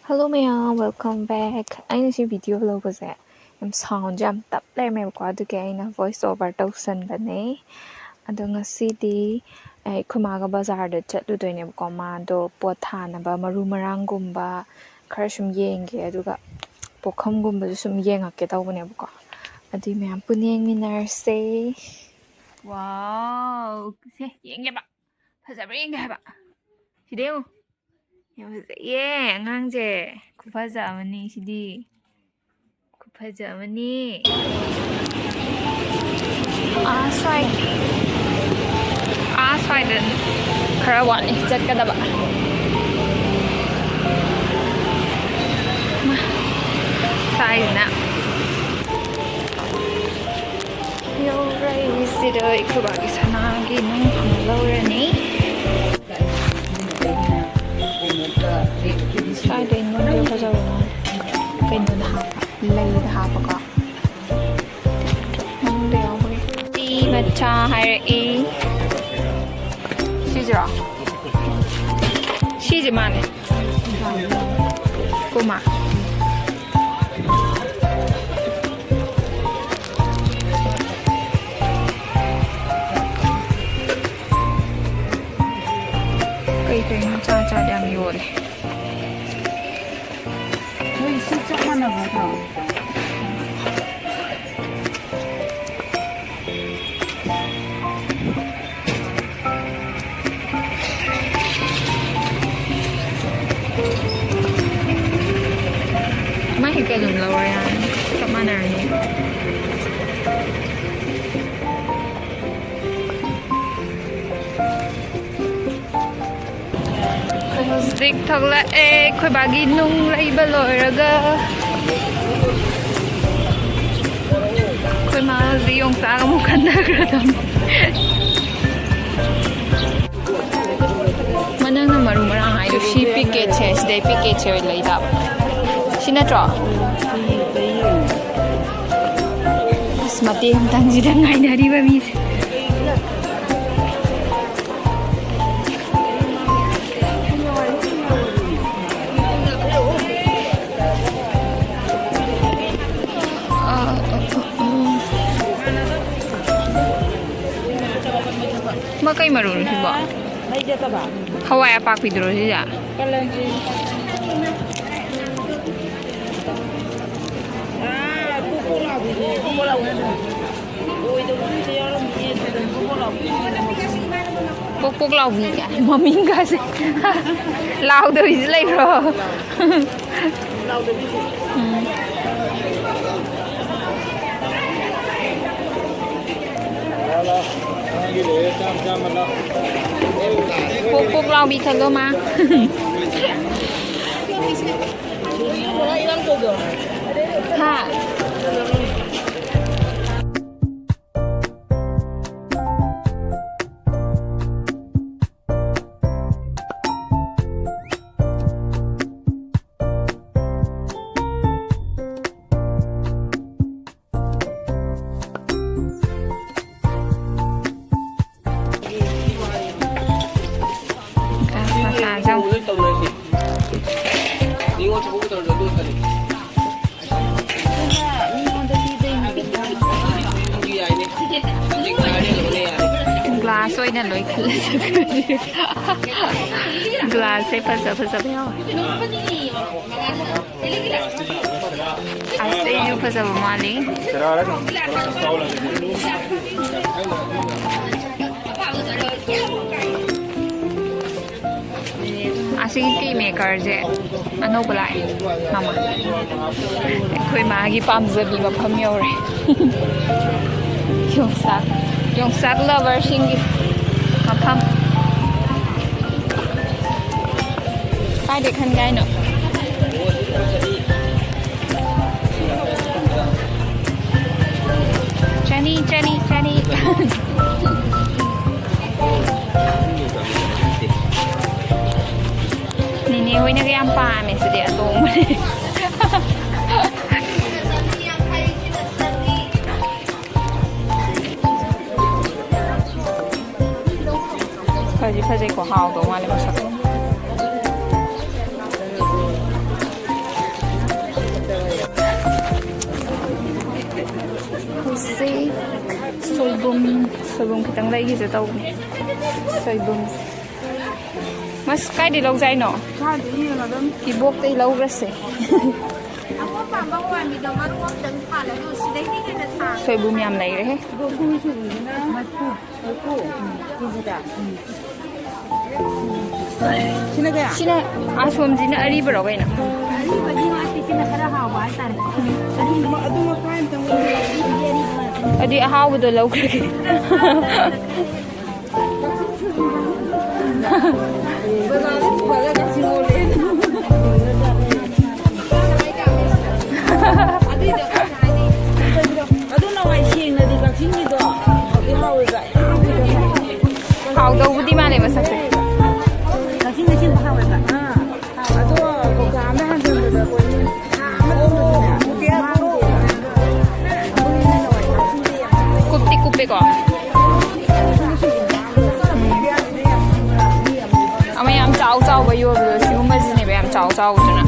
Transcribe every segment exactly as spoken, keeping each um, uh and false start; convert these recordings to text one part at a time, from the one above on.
Hello ꯃꯌꯥꯝ, welcome back. ꯑꯩꯅ ꯁꯤ ꯚꯤꯗꯤꯑꯣ ꯂꯧꯕꯁꯦ ꯌꯥꯝ ꯁꯥꯎꯟꯁꯦ ꯌꯥꯝ ꯇꯞ ꯂꯩꯔꯝꯃꯦꯕꯀꯣ, ꯑꯗꯨꯒꯤ ꯑꯩꯅ ꯚꯣꯏꯁ ꯑꯣꯚꯔ ꯇꯧꯁꯟꯕꯅꯦ꯫ ꯑꯗꯣ ꯉꯁꯤꯗꯤ ꯑꯩ ꯑꯩꯈꯣꯏ ꯃꯥꯒ ꯕꯖꯥꯔꯗ ꯆꯠꯂꯨꯗꯣꯏꯅꯦꯕꯀꯣ꯫ ꯃꯥꯗꯣ ꯄꯣꯠ ꯊꯥꯅꯕ ꯃꯔꯨ ꯃꯔꯥꯡꯒꯨꯝꯕ ꯈꯔ ꯁꯨꯝ ꯌꯦꯡꯒꯦ, ꯑꯗꯨꯒ ꯄꯨꯈꯝꯒꯨꯝꯕꯁꯨ ꯁꯨꯝ ꯌꯦꯡꯉꯛꯀꯦ ꯇꯧꯕꯅꯦꯕꯀꯣ꯫ ꯑꯗꯨꯏ ꯃꯌꯥꯝ ꯄꯨꯟꯅ ꯌꯦꯡꯃꯤꯟꯅꯔꯁꯦ꯫ ꯋꯥꯎ! ꯁꯦ, ꯌꯦꯡꯒꯦꯕ꯫ ꯐꯖꯕ꯭ꯔꯥ ꯌꯦꯡꯒꯦ ꯍꯥꯏꯕ꯫ ꯁꯤꯗ ꯌꯦꯡꯉꯨ꯫ ꯌꯥꯝ ꯐꯖꯩꯌꯦ ꯑꯉꯥꯡꯁꯦ꯫ ꯈꯨꯐꯖ ꯑꯃꯅꯤ ꯁꯤꯗꯤ꯫ ꯈꯨꯐꯖ ꯑꯃꯅꯤ꯫ ꯑꯥ ꯁ꯭ꯋꯥꯏ-, ꯑꯥ ꯁ꯭ꯋꯥꯏꯗ ꯈꯔ ꯋꯥꯠꯂꯤ ꯆꯠꯀꯗꯕ꯫ ꯃꯥ, ꯁ꯭ꯋꯥꯏꯁꯤꯅ ꯌꯧꯔꯦ꯫ ꯁꯤꯗ ꯑꯩꯈꯣꯏ ꯕꯥꯒꯤ ꯁꯅꯥꯒꯤ ꯅꯨꯡ ꯑꯃ ꯂꯧꯔꯅꯤ꯫ ꯀꯥꯏꯗꯩꯅꯣ ꯈꯪꯗꯦ, ꯐꯖꯕ ꯃꯥꯜꯂꯦ꯫ ꯀꯩꯅꯣꯗ ꯍꯥꯞꯄ, ꯂꯩꯗ ꯍꯥꯞꯄꯀꯣ꯫ ꯃꯅꯨꯡꯗ ꯌꯥꯎꯕꯒꯤ꯫ ꯇꯤ ꯃꯆꯥ ꯍꯥꯏꯔꯛꯏ꯫ ꯁꯤꯁꯤꯔꯣ? ꯁꯤꯁꯦ ꯃꯥꯜꯂꯦ꯫ ꯀꯣꯃꯥ꯫ ꯀꯩ ꯀꯩꯅꯣ ꯃꯆꯥ ꯃꯆꯥꯗꯤ ꯌꯥꯝ ꯌꯣꯜꯂꯦ꯫ ꯅꯣꯏ ꯁꯤ ꯆꯞ ꯃꯥꯟꯅꯕ꯭ꯔꯣ? ꯃꯥ ꯍꯦꯛꯇ ꯑꯗꯨꯝ ꯂꯧꯔꯣ ꯌꯥꯔꯅꯤ, ꯆꯞ ꯃꯥꯟꯅꯔꯅꯤ꯫ ꯑꯩꯈꯣꯏ ꯍꯧꯖꯤꯛ ꯊꯣꯛꯂꯛꯑꯦ ꯑꯩꯈꯣꯏ ꯕꯥꯒꯤ ꯅꯨꯡ ꯂꯩꯕ ꯂꯣꯏꯔꯒ꯫ ꯑꯩꯈꯣꯏ ꯃꯥ ꯍꯧꯖꯤꯛ ꯌꯣꯡꯆꯥꯛ ꯑꯃꯨꯛ ꯈꯟꯊꯈ꯭ꯔꯗꯕꯅꯤ꯫ ꯃꯅꯪꯅ ꯃꯔꯨ ꯃꯔꯥꯡ ꯍꯥꯏꯗꯣ ꯁꯤ ꯄꯦꯀꯦꯠꯁꯦ, ꯁꯤꯗꯩ ꯄꯦꯀꯦꯠꯁꯦ ꯑꯣꯏꯅ ꯂꯩ ꯇꯥꯕ꯫ ꯁꯤ ꯅꯠꯇ꯭ꯔꯣ? ꯑꯁ, ꯃꯇꯦꯛ ꯑꯃꯇꯪꯁꯤꯗ ꯉꯥꯏꯅꯔꯤꯕ ꯃꯤꯁꯦ꯫ ꯀꯩ ꯃꯔꯨꯅꯣ ꯁꯤꯕꯣ? ꯂꯩꯖꯗꯕ꯫ ꯍꯋꯥꯏ ꯑꯄꯥꯛꯄꯤꯗꯨꯔꯣ ꯁꯤꯁꯦ? ꯀꯂꯟꯖꯤ꯫ ꯑꯥ, ꯄꯣꯛ ꯄꯣꯛ ꯂꯥꯎꯕꯤꯗꯨꯗꯤ꯫ ꯑꯣꯏꯗꯕꯁꯨ ꯌꯥꯎꯔꯝꯅꯤꯌꯦ, ꯑꯗꯨꯗ ꯄꯣꯛ ꯄꯣꯛ ꯂꯥꯎꯕꯤ꯫ ꯄꯣꯛ ꯄꯣꯛ ꯂꯥꯎꯕꯤ ꯀꯥꯏ ꯃꯃꯤꯡꯒꯁꯦ꯫ ꯂꯥꯎꯗꯕꯤꯁꯨ ꯂꯩꯕ꯭ꯔꯣ? ꯎꯝ꯫ ꯄꯣꯛ ꯄꯣꯛ ꯂꯥꯎꯕꯤ ꯈꯜꯂꯣ ꯃꯥ꯫ ꯍꯥ꯫ ꯃꯁꯥꯁꯦ ꯌꯦꯡꯉꯨ꯫ ꯒ꯭ꯂꯥꯁ ꯑꯣꯏꯅ ꯂꯣꯏ ꯈꯜꯂꯁꯦ꯫ ꯒ꯭ꯂꯥꯁꯁꯦ ꯐꯖ ꯐꯖꯕ ꯌꯥꯎꯋꯦ꯫ ꯑꯁ, ꯑꯩꯁꯨ ꯐꯖꯕ ꯃꯥꯜꯂꯤ꯫ ꯑꯁꯤꯒꯤ ꯇꯤ ꯃꯦꯀꯔꯁꯦ ꯑꯅꯧꯕ ꯂꯥꯛꯑꯦ, ꯃꯃꯜ꯫ ꯑꯩꯈꯣꯏ ꯃꯥꯒꯤ ꯄꯥꯝꯖꯕꯤ ꯃꯐꯝ ꯌꯧꯔꯦ꯫ ꯌꯣꯡꯆꯥꯛ, ꯌꯣꯡꯆꯥꯛ ꯂꯚꯔꯁꯤꯡꯒꯤ ꯃꯐꯝ꯫ ꯀꯥꯏꯗꯩ ꯈꯟꯒꯦ ꯍꯥꯏꯅꯣ? ꯆꯅꯤ, ꯆꯅꯤ, ꯆꯅꯤ꯫ ꯅꯦꯅꯦ ꯍꯣꯏꯅꯒ ꯌꯥꯝ ꯄꯥꯝꯃꯦ ꯁꯤꯗꯤ, ꯑꯇꯣꯡꯕꯅꯦ꯫ ꯐꯗꯤ ꯐꯖꯩꯀꯣ, ꯍꯥꯎꯗꯧ ꯃꯥꯜꯂꯦ ꯃꯁꯛ꯫ ꯍꯧꯖꯤꯛ ꯁꯣꯏꯕꯨꯝ, ꯁꯣꯏꯕꯨꯝ ꯈꯤꯇꯪ ꯂꯩꯈꯤꯁꯦ ꯇꯧꯕꯅꯦ꯫ ꯁꯣꯏꯕꯨꯝ꯫ ꯃꯁ ꯀꯥꯏꯗꯩ ꯂꯧꯖꯥꯏꯅꯣ? ꯏꯕꯣꯛꯇꯩ ꯂꯧꯈ꯭ꯔꯁꯦ꯫ ꯑꯄꯣꯝ ꯄꯥꯝꯕ ꯋꯥꯃꯤꯗꯣ ꯃꯔꯨ ꯑꯝꯇꯪ ꯄꯥꯜꯂꯦ꯫ ꯑꯗꯨ ꯁꯤꯗꯩꯗꯤ ꯍꯦꯟꯅ ꯁꯥꯡ ꯁꯣꯏꯕꯨꯝ ꯌꯥꯝ ꯂꯩꯔꯦꯍꯦ꯫ ꯁꯤꯅ ꯀꯌꯥ? ꯁꯤꯅ ꯑꯁꯣꯝꯁꯤꯅ ꯑꯔꯤꯕꯔꯣ ꯀꯩꯅꯣ? ꯑꯔꯤꯕꯗꯤ ꯅꯠꯇꯦ, ꯁꯤꯅ ꯈꯔ ꯍꯥꯎꯕ ꯍꯥꯏꯇꯥꯔꯦ꯫ ꯑꯗꯨ ꯃꯈꯥꯏ ꯑꯝꯇꯪ ꯑꯗꯨꯗꯤ ꯑꯍꯥꯎꯕꯗꯣ ꯂꯧꯈ꯭ꯔꯒꯦ꯫ ꯑꯗꯨ ꯅꯋꯥꯏ ꯁꯦꯡꯅꯗꯤ ꯀꯛꯆꯤꯡꯒꯤꯗꯣ ꯍꯥꯎꯗꯤ ꯍꯥꯎꯋꯦꯕ꯫ ꯍꯥꯎꯗꯧꯕꯨꯗꯤ ꯃꯥꯜꯂꯦ ꯃꯁꯛꯁꯦ꯫ ꯀꯛꯆꯤꯡ ꯑꯁꯦꯡꯕ ꯍꯥꯎꯋꯦꯕ꯫ ꯑꯥ꯫ ꯑꯗꯣ ꯀꯧꯇꯥ ꯑꯃꯗ ꯍꯥꯟꯖꯟꯕꯗ ꯑꯩꯈꯣꯏ ꯊꯥ ꯑꯃ ꯇꯨꯝꯕꯗꯅꯦ ꯃꯥꯡꯗꯦꯕ꯫ ꯀꯨꯞꯇꯤ ꯀꯨꯞꯄꯦꯀꯣ꯫ ꯎꯝ꯫ ꯑꯃ ꯌꯥꯝ ꯆꯥꯎ ꯆꯥꯎꯕ ꯌꯣꯜꯕꯗꯣ ꯁꯤꯒꯨꯝꯕꯁꯤꯅꯦꯕ ꯌꯥꯝ ꯆꯥꯎ ꯆꯥꯎꯕꯗꯨꯅ꯫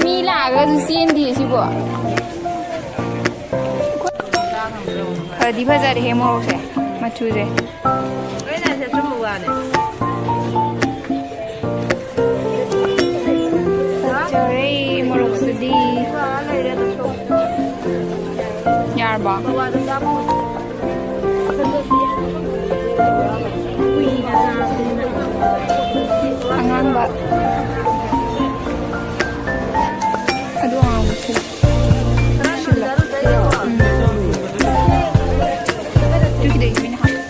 ꯃꯤ ꯂꯥꯛꯑꯒꯁꯨ ꯆꯦꯟꯗꯤꯌꯦ ꯁꯤꯕꯣ꯫ ꯐꯗꯤ ꯐꯖꯔꯦꯍꯦ ꯃꯣꯔꯣꯛꯁꯦ, ꯃꯆꯨꯁꯦ꯫ ꯐꯖꯔꯦ ꯃꯣꯔꯣꯛꯁꯤꯗꯤ꯫ ꯌꯥꯔꯕꯣ? ꯑꯉꯥꯡꯕ꯫ ꯑꯗꯨ ꯑꯉꯥꯡꯕ ꯁꯤꯜꯂꯣ꯫ ꯁꯤꯜꯂꯣ꯫ ꯎꯝ꯫ ꯑꯗꯨ ꯁꯤꯗꯩ ꯑꯣꯏꯅ ꯍꯥꯞꯄꯣ꯫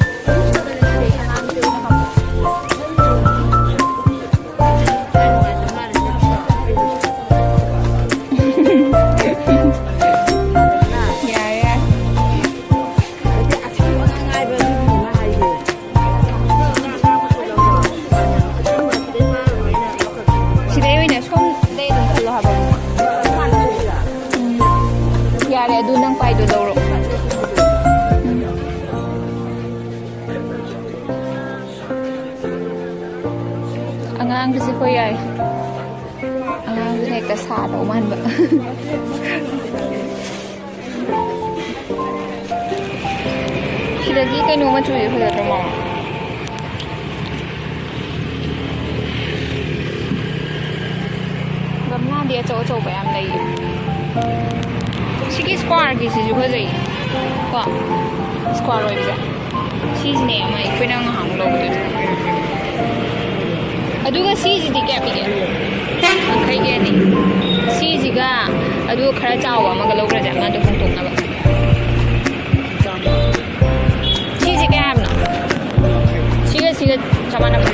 ꯌꯥꯔꯦ, ꯌꯥꯔꯦ꯫ ꯁꯤꯗꯩ ꯑꯣꯏꯅ ꯁꯣꯝꯗꯩ ꯑꯗꯨꯝ ꯈꯜꯂꯣ ꯍꯥꯏꯕ꯫ ꯎꯝ꯫ ꯌꯥꯔꯦ, ꯑꯗꯨ ꯅꯪ ꯄꯥꯏꯗꯣ ꯂꯧꯔꯣ꯫ ꯎꯝ꯫ ꯑꯉꯥꯡꯒꯤꯁꯦ ꯍꯣꯏ ꯌꯥꯏ꯫ ꯑꯉꯥꯡꯁꯤꯅ ꯍꯦꯛꯇ ꯁꯥꯗꯧ ꯃꯥꯟꯕ꯫ ꯁꯤꯗꯒꯤ ꯀꯩꯅꯣ ꯃꯆꯨꯁꯦ ꯐꯖꯗ꯭ꯔꯣ, ꯃꯃꯥ? ꯒꯝꯂꯥꯗꯤ ꯑꯆꯧ ꯑꯆꯧꯕ ꯌꯥꯝ ꯂꯩꯌꯦ꯫ ꯁꯤꯒꯤ ꯁ꯭ꯀ꯭ꯋꯥꯔꯒꯤꯁꯤꯁꯨ ꯐꯖꯩ ꯀꯣ, ꯁ꯭ꯀ꯭ꯋꯥꯔ ꯑꯣꯏꯕꯁꯦ꯫ ꯁꯤꯁꯤꯅꯦ ꯑꯃ ꯑꯩꯈꯣꯏꯅ ꯉꯍꯥꯟꯃꯨꯛ ꯂꯧꯕꯗꯣ꯫ ꯑꯗꯨꯒ ꯁꯤꯁꯤꯗꯤ ꯀꯌꯥ ꯄꯤꯒꯦ? ꯌꯥꯡꯈꯩꯒꯤ ꯑꯅꯤ꯫ ꯁꯤꯁꯤꯒ ꯑꯗꯨ ꯈꯔ ꯆꯥꯎꯕ ꯑꯃꯒ ꯂꯧꯈ꯭ꯔꯁꯦ, ꯑꯃꯗꯣ ꯍꯣꯡꯗꯣꯛꯅꯕ꯫ ꯁꯤꯁꯦ ꯀꯌꯥ ꯍꯥꯏꯕꯅꯣ? ꯁꯤꯒ ꯁꯤꯒ ꯆꯞ ꯃꯥꯟꯅꯕ꯫